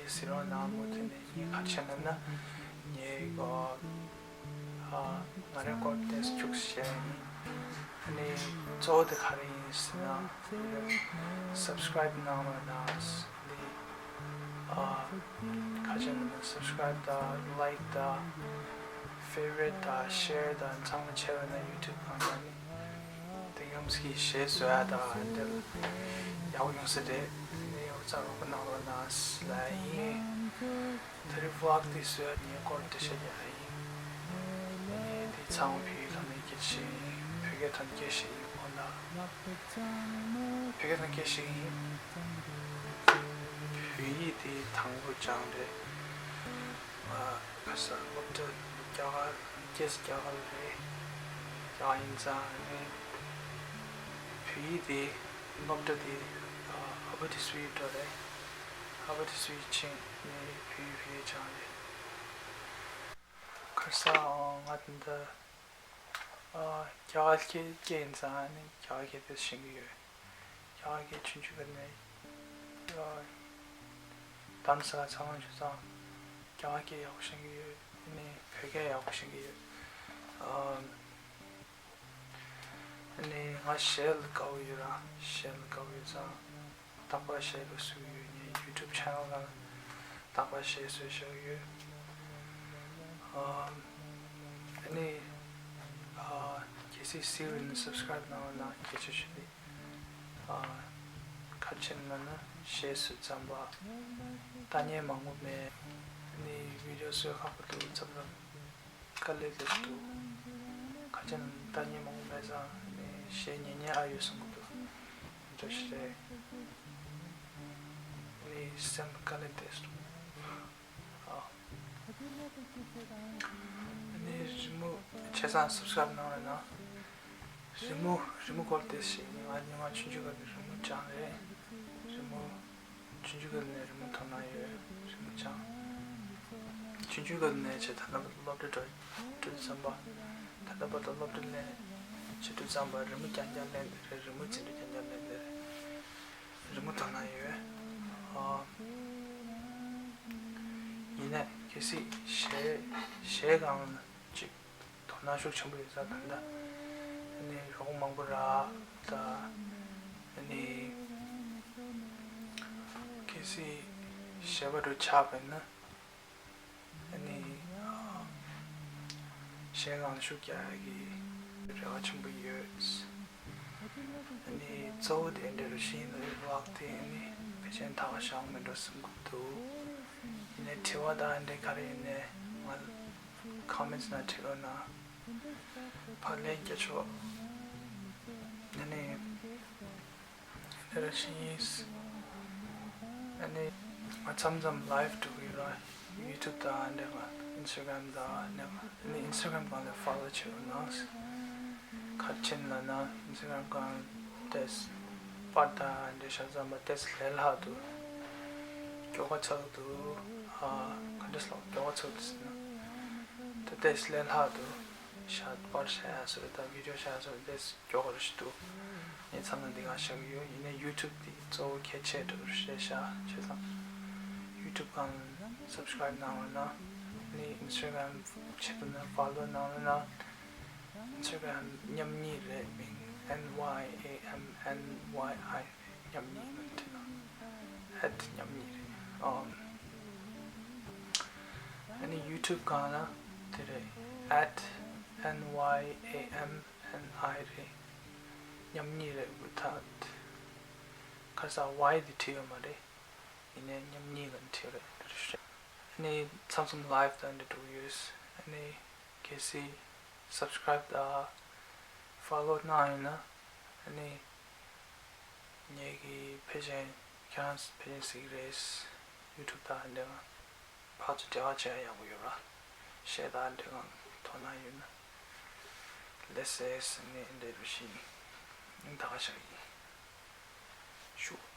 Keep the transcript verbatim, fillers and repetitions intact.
གཟིགས་རོགས་གནང་། མུ་མཐུད་ནས་ངས་ག་རེ་བྱས་ན་ན་ངས་ཨ་ང་རའི་སྐོར་ཏོག་ཙམ་བཤད་ཡིན། ཨ་ནི་གཙོ་བོ་དེ་ག་རེ་ཡིན་ཟེར་ན། སབ་སི་ཀ་རེབ་གནང་རོགས་གནང་། ཨ་ནི་ཨ་ག་རེ་བྱས་ན་ན་སབ་སི་ཀ་རེབ་དང་ལའིཀ་དང་ཕེ་ཝ་རི་ཊི་དང་ཤེར་དང་ཚང་མ་བྱས་པ་ན་ཡུ་ཊུབ་ནང་ལ་ནི། དེ་ཡང་སྐྱིད་གཞས་བཟོ་ཡ་དང་འདི་ཡག་པོ་ཡོང་ས་རེད། ནི་འུ་ཚ་རོགས་པ་གནང་རོགས་གནང་ལ་ཡིན། དེ་རིང་བི་ལོག་འདི་བཟོ་ཡ་ངའི་སྐོར་འདི་བཤད་ཡ་ཡིན། ནི་དེ་ཚང་བོད་ཡིག་ཐོག་ནས་སྐད་ཆ་ཡིན། བོད་སྐད་ཐོག་ནས་སྐད་ཆ་ཡིན་ཁོ་ན། བོད་སྐད་ཐོག་ནས་སྐད་ཆ་ཡིན། བོད་ཡིག་དེ་དང་པོ་སྦྱངས་རེད། ཨ་ཁ་སང་སློབ་གྲྭ་རྒྱ་གར་སྐྱེས་རྒྱ་གར་རེད། རྒྱ་གར་ཡིན་ཙང་ནི་བོད་ཡིག་དེ་སློབ་གྲྭ་དེ་ཨ་ཨ་བ་དེ་སུའི་འགྲོ་རེད། ཨ་བ་དེ་སུའི་ཕྱིན་ནི་བོད་ཡིག་བོད་ཡིག་སྦྱངས་རེད། ཁ་སང་ང་ད་ལྟ་ཨ་རྒྱ་གར་སྐྱེས་སྐྱེས་ཡིན་ཙང་ནི་རྒྱ་གར་སྐད་དེ་ཤེས་ཀྱི་ཡོད། རྒྱ་གར་སྐད་ཆུང་ཆུང་ཀ་ནས་ཨ་གཏམ་ས་ཚང་མ་ཞུ་ཙང་རྒྱ་གར་སྐད་ཡག་པོ་ཤེས་ཀྱི་ཡོད། ཨ་ནི་བོད་སྐད་ཡག་པོ་ཤེས་ཀྱི་ཡོད། ཨ་ཨ་ནི་ང་གཞས་ལ་དགའ་བོ་ཡོད་ར། གཞས་ལ་དགའ་བོ་ཡོད་ཙང་རྟག་པར་གཞས་ལ་གཟིགས་ཡོད། ངའི་ཡུ་ཊུབ་ཆེ་ནལ་ནང་རྟག་པར་གཞས་བཟོས་བཞག་ཡོད། ཨ་ཨ་ནི་ཨ་གལ་སྲིད་གཟིགས་ཡོད་ན་སབ་སི་ཀ་རེབ་གནང་རོགས་གནང་། སྐད་ཆ་ཞུ་དེ། ཨ་ག་རེ་བྱས་ན་ན་གཞས་བཟོས་ཙམ་པ་ལྟ་མཁན་མང་པོ་མེད། ཨ་ནི་བི་ཌིའོ་བཟོས་ཁག་པོ་འདུག་མཚམས་མཚམས་དཀའ་ལས་ལས་འདུག་ག་རེ་བྱས་ན་ལྟ་མཁན་མང་པོ་མེད་ཙང་ནི་གཞས་ཉན་མཁན་ཨ་ཡོད་བསམ་གྱི་འདུག་འདྲ་ཞིག་རེད། ནི་སེམས་དཀའ་ལས་ལས་འདུག་ཨ་ནི་རི་མོ་བྱས་ཙང་སབ་སི་ཀ་རེབ་གནང་རོགས་གནང་། རི་མོ་རི་མོ་སྐོར་དེ་ཞིག་ནི་ང་ཉི་མ་ཆུང་ཆུང་སྐབས་ནས་རི་མོ་སྦྱངས་རེད། རི་མོ་ཆུང་ཆུང་སྐབས་ནས་རི་མོ་དོ་སྣང་ཡོད། རི་མོ་སྦྱངས། ཆུང་ཆུང་སྐབས་ནས་བྱས་ད་ལྟ་བར་སློབ་གྲྭ་འགྲོ་འགྲོ་དུས་ཙམ་པ། ད་ལྟ་བར་དུ་སློབ་གྲྭ་ནས་བྱེད་དུས་ཙམ་པ་རི་མོ་རྐྱང་རྐྱང་ལེན་དེ་རེད། རི་མོ་འཛིན་གྲྭ་རྐྱང་རྐྱང་ལེན་དེ་རེད། རི་མོ་དོ་སྣང་ཡོད། ཨ་ཡིན་ནའི་གལ་སྲིད་གཞས་གཞས་སྒང་ལ་ཅིག་དོ་སྣང་ཤུགས་ཆེན་པོ་ཡོད་ས། ད་ལྟ་ཨ་ནི་རོགས་མང་པོ་རག་ད། ཨ་ནི་གལ་སྲིད་གཞས་པ་འདྲ་ཆགས་པ་ཡིན་ན། ཨ་ནི་གཞས་སྒང་ལ་ཤུགས་རྒྱག་ཡག་གི་རེ་བ་ཆེན་པོ་ཡོད། ཨ་ནི་གཙོ་བོ་དེ་འདྲ་རུ་ཤེས་ནས་ལག་དེ་ཨ་ནི་ཕལ་ཆེར་ཐག་ཤང་མི་འགྲོ་བསམ་གྱི་འདུག་ཡིན་ནའི་དྲི་བ་དང་འདྲ་ག་རེ་ཡིན་ནའི་ང་ཁོ་མེན་ཊི་ནང་བྲིས་རོགས་གནང་། ཕར་ལན་རྒྱག་ཆོག་ཨ་ནི། དེ་ར་ཤིས། ཨ་ནི་ང་མཚམས་མཚམས་ལའིབ་འགྲོ་གི་ཡོད་ར། ཡུ་ཊུབ་དང་འདྲ་ག་ཨིན་སི་ཊ་གྷ་རམ་དང་འདྲ་ག་ཨ་ནི་ཨིན་སི་ཊ་གྷ་རམ་སྒང་ལ་ཕོ་ལོ་བྱེད་རོགས་གནང་། ག་རེ་བྱས་ན་ན་ཨིན་སི་ཊ་གྷ་རམ་སྒང་ཏོག་ཙམ་པར་དང་འདྲ་བཞག་ཙམ་པ་ཏོག་ཙམ་ལས་སླ་འདུག་སྐྱོ་ག་ཚ་གི་འདུག་ཨ་ག་འདྲ་ཟེར་ལ་སྐྱོ་ག་ཚ་གི་འདུག་ཟེར་ན། ད་ཏོག་ཙམ་ལས་སླ་འདུག་ཤ་པར་བྱ་ཡ་སོ་རེ་དང་བི་ཌིའོ་བྱ་ཡ་སོ་རེ་ཏོག་ཙམ་མགྱོགས་པོ་རེ་ཞིག་འདུག་ངས་མཚམས་མཚམས་འདི་ག་བཞག་གི་ཡོད། ཡིན་ནའི་ཡུ་ཊུབ་འདི་གཙོ་བོ་གལ་ཆེ་འགྲོ་རེད་ཤག་བྱས་ཙང་ཡུ་ཊུབ་སྒང་སབ་སི་ཀ་རེབ་གནང་རོགས་གནང་། ཨ་ནི་ཨིན་སི་ཊ་གྷ་རམ་བྱེད་འདོད་ན་ཕོ་ལོ་གནང་རོགས་གནང་། ཨིན་སི་ཊ་གྷ་རམ་མཉམ་ཉིད་རེད། མིང་ཨེན་ཝའི་ཨེ་ཨེམ་ཨེན་ཝའི་ཨའི་རེད། མཉམ་ཉིད་ལ་འབྲི་ན་ཨེཊ་མཉམ་ཉིད་རེད། ཨམ། ཨ་ནི་ཡུ་ཊུབ་སྒང་ལ་དེ་རེད། ཨེཊ་ཨེན་ཝའི་ཨེ་ཨེམ་ཨེན་ཨའི་རེད། མཉམ་ཉིད་རེད། ཝི་ཐའུཊ་ཁ་སང་ཝའི་དེ་བྲིས་ཡོད་མ་རེད། ཡིན་ནའི་མཉམ་ཉིད་ལ་བྲིས་རེད། ཨ་ནི་མཚམས་མཚམས་ལའིབ་དང་འདྲ་འགྲོ་གི་ཡོད། ཨ་ནི་གལ་སྲིད་སབ་སི་ཀ་རེབ་དང་ཕོ་ལོ་གནང་ཡོད་ན། ཨ་ནི་ངེད་ཀྱི་ཕལ་ཆེར་ཁྱེད་རང་ཕལ་ཆེར་གཟིགས་རེད། ཡུ་ཊུབ་དང་འདྲ་ག་ཕར་ཚུར་འབྲེལ་བ་བྱེད་ཡག་ཡག་པོ་ཡོད་ར། གཞས་དང་འདྲ་ག་དོ་སྣང་ཡོད་ན། ལེ་སེ་སི་ནི་འདྲ་རུ་ཤིང་ད་ག་ཤག་ཡིན་ཞུ།